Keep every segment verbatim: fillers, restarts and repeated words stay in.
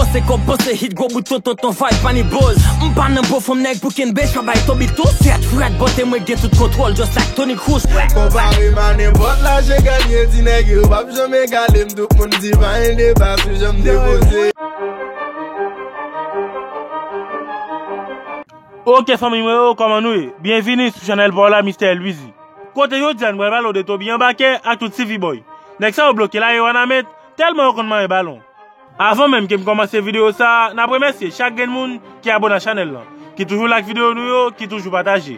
Se kòb panse hit gwo bout tonton ton vibe pa ni boz. M pa nan bo fanm nèg pou kenbe sa bay Tobito. Sèt frèt bote mwen gen tout kontwòl just like Toni Kroos. Konpare m a nenpòt laje ganye di nèg yo p ap janm egale m. Tout moun di pa gen deba sou jan m depoze. Ok fanmi mwen yo, kòman nou ye? Byenvini sou chanèl pa w la, Mistè Louizy. Kote jodi a n pral pale w de Toby Anbakè ak tout Stevie Boy. Nèg sa yo bloke lari Wanament tèlman yo konn manyen balon. Avan menm ke m kòmanse videyo sa a, n ap remèsye chak grenn moun ki abone a chanèl lan, ki toujou like videyo nou yo, ki toujou pataje.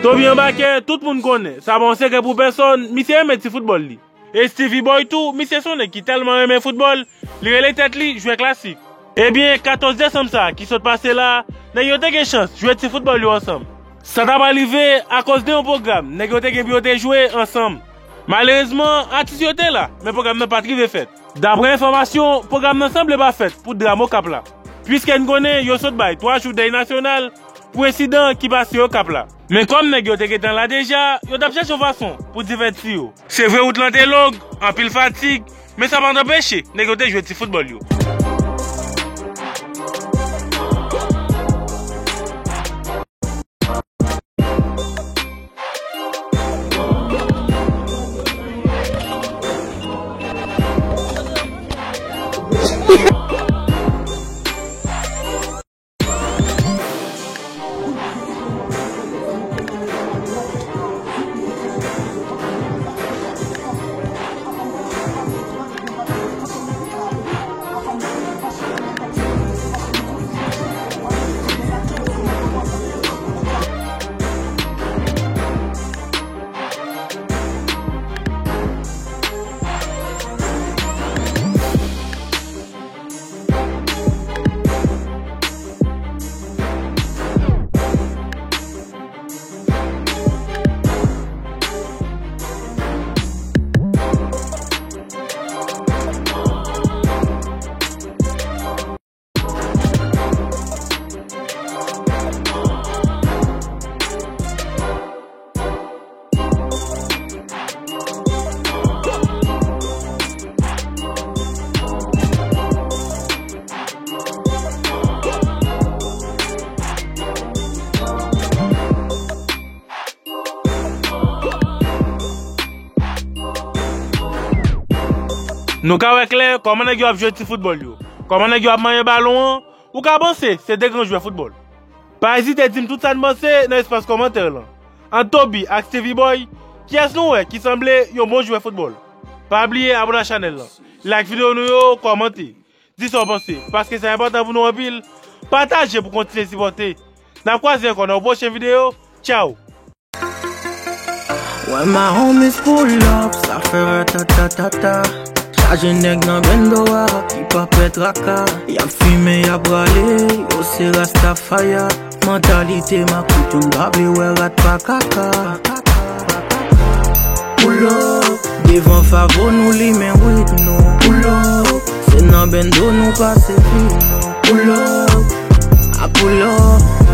Toby Anbakè, tout moun konnen, sa pa yon sekrè pou pèsòn, misye renmen ti foutbòl li. E Stevie Boy tou, misye se yon nèg ki tèlman renmen foutbòl, li rele tèt li jwè klasik. Ebyen, katòz desanm sa a ki sot pase la, nèg yo te gen chans jwe ti foutbòl yo ansanm. Sa ta pral rive akòz de yon pwogram nèg yo te gen pou yo te jwe ansanm. Malerezman, atis yo te la, men pwogram nan pa t rive fèt. Daprè enfòmasyon, pwogram nan sanble pa fèt pou dram Okap la, piske n konnen yo sot bay twa jou dèy nasyonal pou ensidan ki pase Okap la. Men kòm nèg yo te gentan la deja, yo t ap chèche yon fason pou divèti yo. Se vre wout lan te long, anpil fatig, men sa pa t anpeche nèg yo te jwe ti foutbòl yo. Nou ka wè klè kòman nèg yo ap jwe ti foutbòl yo, kòman nèg yo ap manyen balon an, ou ka panse se de gran jwè foutbòl. Pa ezite di m tout sa n panse nan espas kòmantè lan. Ant Toby ak Stevie Boy, kiyès nou wè ki sanble yon bon jwè foutbòl? Pa bliye abone a chanèl lan, like videyo nou yo, kòmante, di sa w panse, paske sa enpòtan pou nou anpil. Pataje pou kontinye sipòte. N ap kwaze ankò nan yon pwochen videyo. Tchaw! When my homies pull up, sa fè ratatatata. Chaje nèg nan bendo a, ki pa pè traka. Y ap fimen, y ap rale, yo se Rastafaya. Mantalite makout, nou pa vle wè rat pa kaka. Pull up, devan Favo nou limen wid nou. Pull up, se nan bendo nou pase vi nou. Pull up, a pull up,